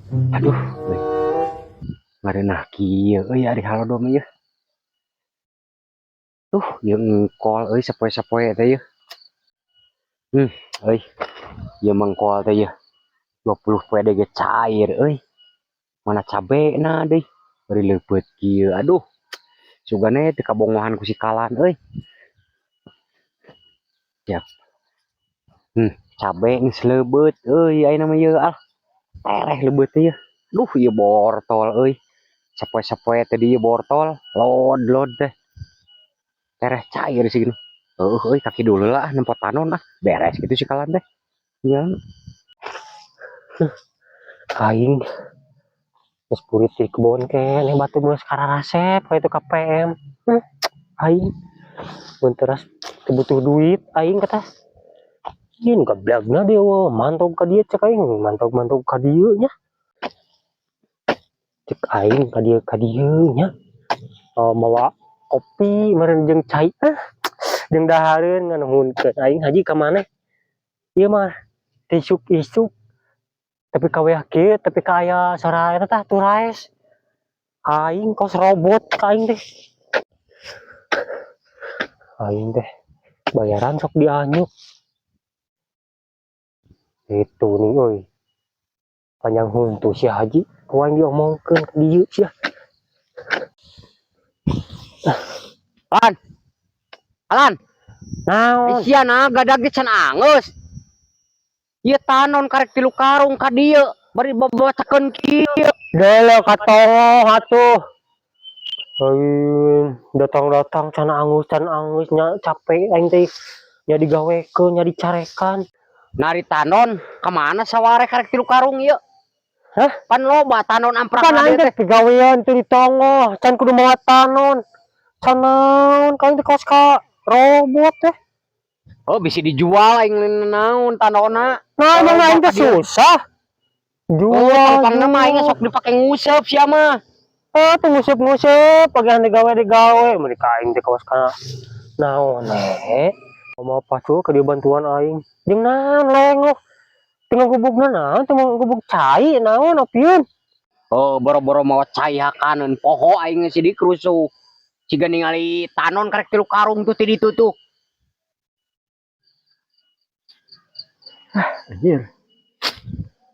Aduh, euy. Ngareunah kieu euy ari halodo mah yeuh. Tuh, ieu engkol euy sapoe-sapoe teh yeuh. Euy. Ieu mengkol teh yeuh. 20 poe ge cair euy. Mana cabena deui. Bari leupeut kieu. Aduh. Sugane teu kabongohan ku si kalan euy. Siap. Cabe geus leubeut euy ayeuna mah ieu ah. Tereh leubeut teh yeuh. Duh, ieu bortol euy. Sapoe-sapoe teh di ieu bortol, lod-lod teh. Tereh cair sih gini. Heueuh euy kaki dulu lah nempo tanon ah. Beres gitu si kalan teh. Nya. Aing geus burit di kebon keneh batu geus kararasep ka itu ka PM. Aing mun teras teu butuh duit aing kata. Ieu nu gablagna deui mantog ka dieu cek aing mantog-mantog ka dieu nya. Cek aing ka dieu nya. Oh, mawa kopi meureun jeung cai ah jeung dahareun nganuhunkeun aing haji ka maneh. Ieu mah ti isuk-isuk tapi ka weah kieu tapi ka aya sora eta tah turaes. Aing kos robot ka aing teh. Aing teh bayaran sok dianyuk. Itu nih euy. Panjang huntu si haji ku aing diomongkeun ka dieu sia. Lan. Alan, Naon? sia na gadag ge can angeus. Ieu tanon karek 3 karung ka dieu, bari babacakeun kieu. Deuleu ka tongoh atuh. Aing datang-datang can angus nya capek aing teh nya digawekeun nya dicarekan. Nari tanon kemana saware karek 3 karung ieu? Hah? Pan loba tanon amprak Pan aing teh pigawean teh di tongoh, can kudu mawa tanon. Can naon ka aing teh kos ka robot teh. Oh, bisa dijual aing naon tanonna. Nah, emang aing teh susah. Oh, Jual. pangna mah aing sok dipake nguseup sia mah. Oh, tuh nguseup-nguseup, pagihan digawe-digawe, mun ka aing teh kawas kana naon eh. Mau pacul ke dia bantuan aing. Jeung naon lengoh. Teu gubugna naon, teu gubug cai naon opieun. Oh, boro-boro mawa cai hakaneun poho aing geus dikrusuh. Siga ningali tanon karek 3 karung tuh ti ditu tuh. Anjir.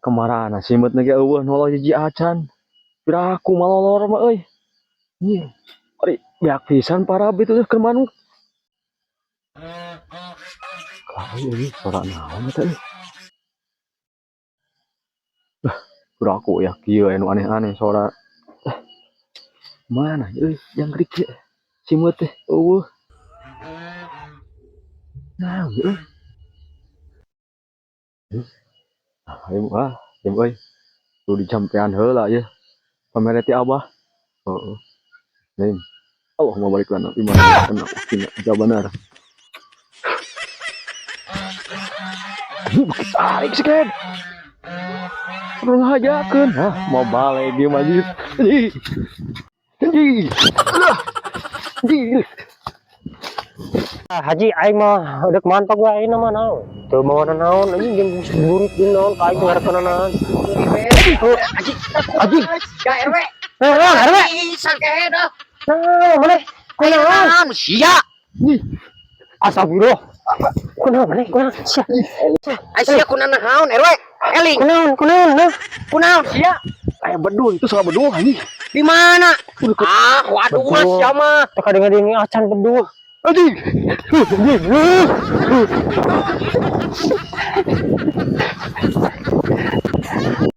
Kamarana simeut ge eueuh noloh hiji acan. Piraku malolor mah euy. Anjir. Ari beak pisan para itu teh keur manuk. Kali euy sora naon eta euy. Lah, piraku ya kieu anu aneh-aneh sora. Mana euy jangkrik ieu. Simeut teh eueuh. Naon euy. Ah, ayo ah, diam euy. Kudu dicampean heula yeuh. Pamere ti Abah. Heeh. Nih. Allahumma barik lana fi ma razaqtana wa qina adzabannar. Beuki tarik sih, Ken. Perlu ngajakeun. Hah, mau balik ieu mah anjir. Anjir. Anjir. Aduh. Anjir. Ah, haji aing mah deuk mantog we ayeuna mah naon. Teu mawa naon anjing jeung burit jeung naon ka aing ngarekeun naon. Haji, Haji. Ya RW. Eh, naon RW? Sangkehe dah. Naon maneh? Kunaon? Naon sia? Astagfirullah. Kunaon maneh? Kunaon sia? Ai sia kunaon naon RW? Eling. Kunaon? Kunaon? Nah. Kunaon sia? Aya bedul itu salah bedul anjing. Di mana? Ah, waduh Bedul. sia mah. Teu kadenge-denge acan bedul. Anjing. Anjing.